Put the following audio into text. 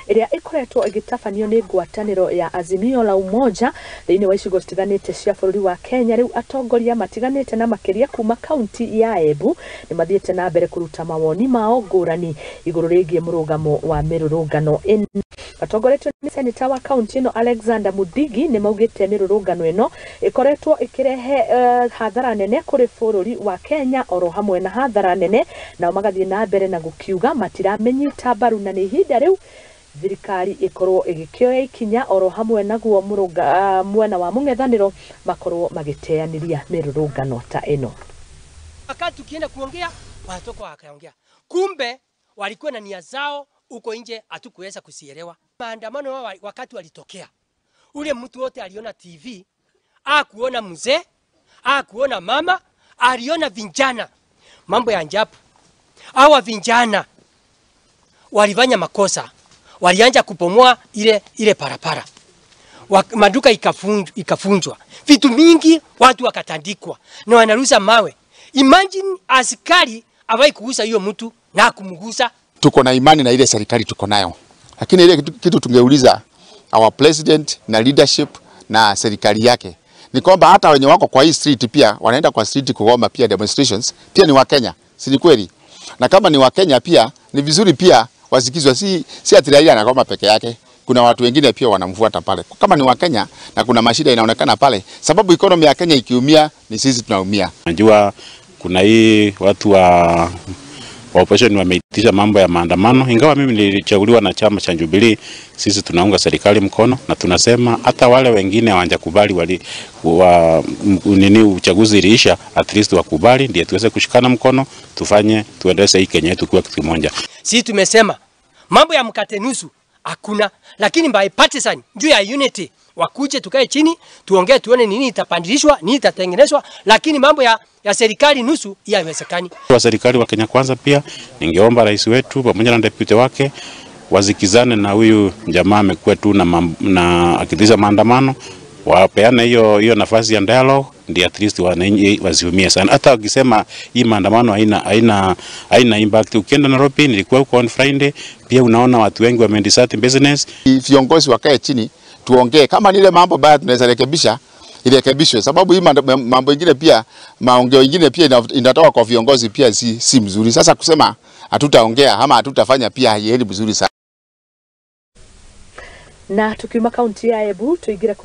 Ĩrĩa ĩkoretwo ĩgĩtabanio nĩ ngwatanĩro ya Azimio la Umoja thĩinĩ wa icigo citiganĩte cia bũrũri wa Kenya. Rĩu atongoria matiganĩte na makĩria kuma kaunti ya Embu nĩ mathiĩte na mbere kũruta mawoni mao ngũrani igũrũ rĩgiĩ mũrũgamo wa mĩrũrũngano ĩno. Matongoretio nĩ seneta wa kaunti ĩno Alexander Mudigi, nĩ maugĩte mĩrũrũngano ĩno ĩkoretwo ĩkĩrehe hathara nene kũrĩ bũrũri wa Kenya oro hamwe na hathara nene, nao magathiĩ na mbere na gũkiuga matiramĩnyita mbaru na nĩ ihinda rĩu thirikari ĩkorwo ĩgĩkĩoya ikinya oro hamwe naguo mũrũnga mwena wa mũng'ethanĩro makorwo magĩteanĩria mĩrũrũngano ta ĩno. Wakati tukienda kuongea wanatoka wakaongea, kumbe walikuwa na nia zao huko nje, hatukuweza kusielewa. Maandamano wao wakati walitokea, ule mtu wote aliona TV, hakuona mzee, hakuona mama, aliona vijana. Mambo ya ajabu, hawa vijana walifanya makosa, walianza kupomoa ile parapara, maduka ikafunjwa, vitu mingi, watu wakatandikwa na wanarusa mawe. Imagine askari hawai kugusa hiyo mtu na kumgusa. Tuko na imani na ile serikali tuko nayo, lakini ile kitu tungeuliza our president na leadership na serikali yake ni kwamba hata wenye wako kwa hii street pia wanaenda kwa street kugoma pia demonstrations pia ni wa Kenya, si ni kweli? Na kama ni wa Kenya pia ni vizuri pia wasikizwe, si ati Raila anagoma peke yake, kuna watu wengine pia wanamfuata pale. Kama ni wa Kenya na kuna mashida inaonekana pale, sababu economy ya Kenya ikiumia ni sisi tunaumia. Najua kuna hii watu wa opposition wameitisha mambo ya maandamano, ingawa mimi nilichaguliwa na chama cha Jubilee, sisi tunaunga serikali mkono na tunasema hata wale wengine hawajakubali nini uchaguzi iliisha, at least wakubali ndiye tuweze kushikana mkono, tufanye tuendeleze hii Kenya yetu kwa kitu kimoja. Sisi tumesema mambo ya mkate nusu hakuna, lakini bipartisan juu ya unity wakuje tukae chini tuongee, tuone nini itapandishwa, nini itatengenezwa, lakini mambo ya serikali nusu haiwezekani. Kwa serikali wa Kenya Kwanza pia ningeomba rais wetu pamoja na deputy wake wazikizane na huyu jamaa amekuwa tu na akitisha maandamano, wapeane hiyo nafasi ya dialogue ndio at least wananchi wasiumie sana. Hata ukisema hii maandamano haina impact. Ukienda Nairobi, nilikuwa huko on Friday, pia unaona watu wengi wameendesha business. Viongozi wakae chini tuongee, kama ni ile mambo baya tunaweza rekebisha, irekebishwe, sababu hii mambo mengine pia maongeo mengine pia inatoka kwa viongozi pia si mzuri. Sasa kusema hatutaongea ama hatutafanya pia haiendi mzuri sana. Na tukiuma kaunti ya Embu tuingira